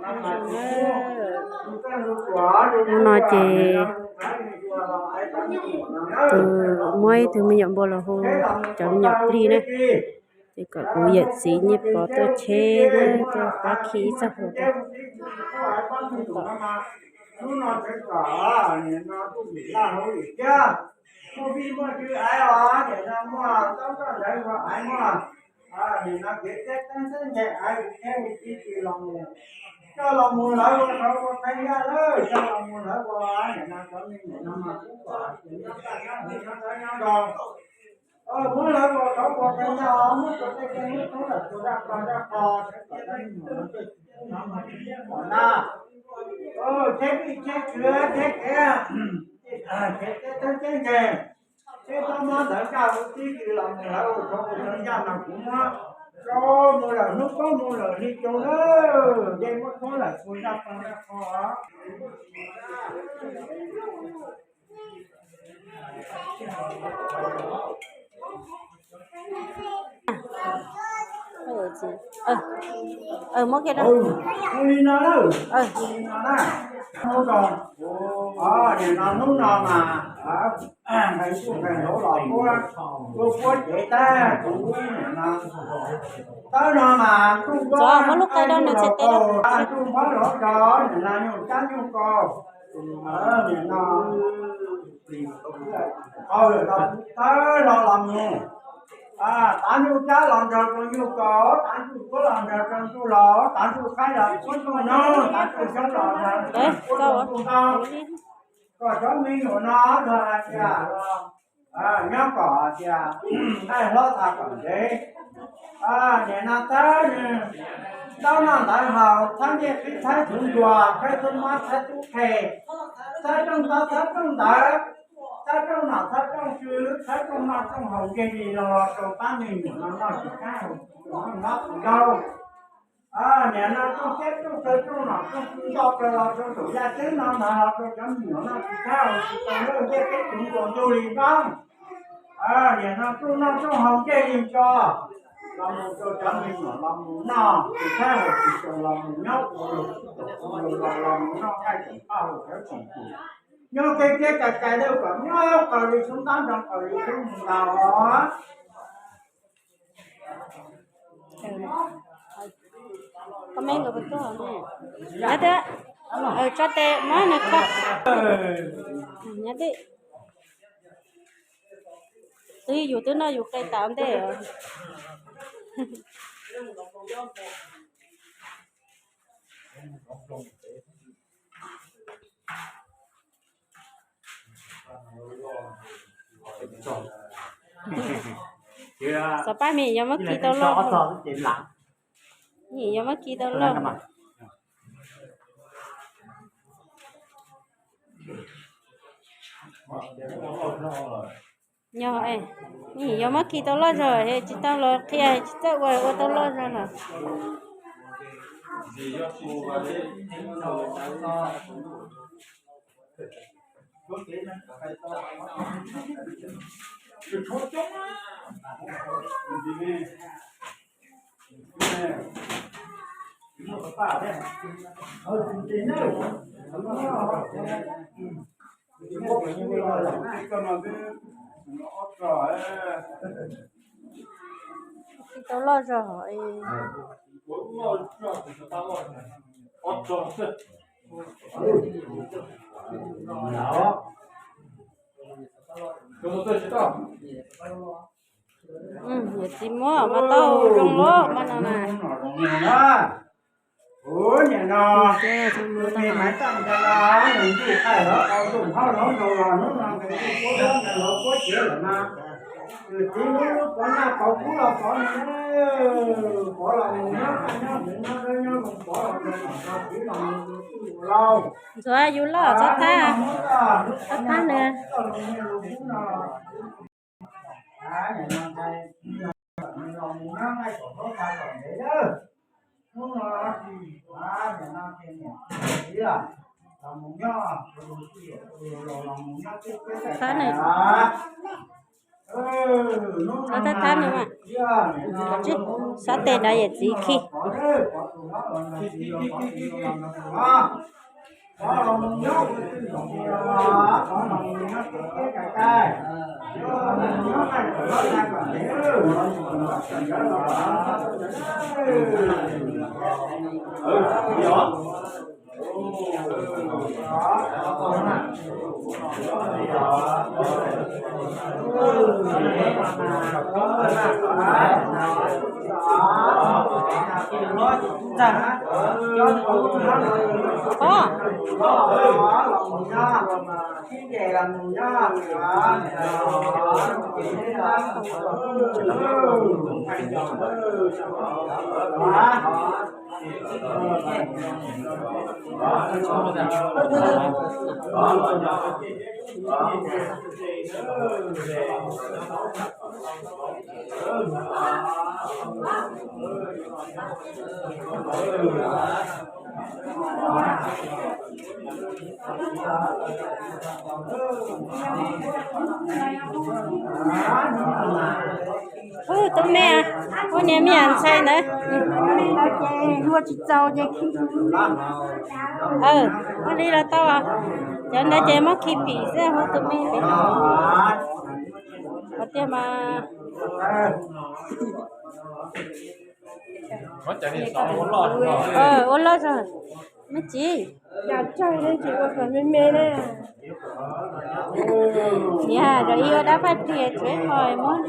Hnub no ces tus muab ib tug me nyuam npua los hu cov me nyuam plig na, ces kom kuv yawm txiv Nyiaj Pov tuaj tsheb na, tuaj pab khi ib txoj hlua rau. Nim no kev teb teeb txheeb nce aiv kuv thiab kuv txiv tsis los mus, coj los mus lawv ua rau ua teeb yaj lawm, coj los mus lawv ua, nim no cov me nyuam no mas kuv kom hais tias nyob kaj nyob hauv nyob dawb nyob do, muab lawv ua rau ua teeb yaj, muab rau tej kev hlub tub lawm tus zaj pog zaj qho, sawv kom cov me nyuam no tej tsis tub no mas tsis tub kom na, cheb vij cheb kwv cheb kev, kev teb teeb txheeb nce. Peb txhob muab ntawv kaj ua tib si los mus lawv ua rau ua teeb yaj mas kuv muab rau mus lawm hnub koob mus lawm hli rau na, yeej muab tub lawm tus zaj pog zaj qho. Muab kiag rau. Ua li no na, ua li no na, hnub no, nim no hnub no mas nqes ntuj nqes ntawd los puab, puab puab cev tag kuv nim no, tawb no mas ntuj, muab lub qe rau nws txhais tes, ntuj npawb los tso, nim no nyuj cab nyuj ko, nim no qau lawm tawb los los mus. Tav ntuj cab los nrog rau nyuj ko, tav ntuj kuab los nrog rau ntuj laus, tav ntuj qaib los kuab ntuj noog, tav ntuj xyoob los nrog rau ntuj ntoo. Kom cov me nyuam no luag hais tias los nyob kom hais tias nqaij hlob tag kom ntev. Nim no thawb ntaub noj ntawv haus, thawb ncej qhib, thawb txhuv ncuas, thawb tub mab, thawb tub qhe, thawb rooj ntaub, thawb rooj ntawv, thawb rooj nom, thawb rooj tswv, thawb rooj noj rooj haus, nce li los los rau pab me nyuam no noj tsis thab haus tsis tau, noj tsis tau. Nim no rooj teb rooj chaw rooj nom rooj tswv nto plaws los rau saum yaj ceeb no ntag, los rau cov me nyuam noj tsis thab haus tsis tau, ncej peb txhuv ncuas ntuj li ntaub. Nim no rooj noj rooj haus ncej li tso, los mus rau cov me nyuam los mus noj tsis thab haus tsis tau, los mus nyob ua luag tub tom ua luag laus, los mus noj nqaij tseem paj hauv cawv tseem tus, nyob kev kiab cai cai dawb kom nyob qaws li xub ntab nroo qaws li xub mus ntaus os. Tso tes muab nws kho. Twb yus twb noj yus qe tas ntej. Xav pab me nyuam yuav muab khi tau loj. Me nyuam yuav muab khi tau loj. Yog, me nyuam yuav muab khi tau loj zog, tsis tau los qhia tsis txawj ua, ua tau loj zog lawm. Khi tau loj zog. Yawm txiv muab mas tau zoo loj mas no na. Nim no tus me maiv txaj ntawd los nws ntuj qaij hlob qau ntuj hlob hlob nrau los hnub no nqes ntuj kuab hlob nqes hlob kuab ciav lawm na. Yawm txiv lub lub pov naj pov kub los pov nws, pov los mus nyob qaj nyob hneev nyob dawb nyob zoo, pov los nrog nom nrog tswv los mus ua txij ua lauj. Ntxuav yus loj txhob thab, txhob thab nws. Thab nws. Thab thab no mas, sab tes no yawm txiv khi. Ub, tub me, ub, niag me ntxhais ntawd. Ua tsis txaus ces, ua li los tau. Cov ntawd ces muab khi phim xwb, hu tus me pem. Ua tiag mas. Ua loj zog me txiv. Niam, zam ib ua dab paj pliag tsuav ib qho muab.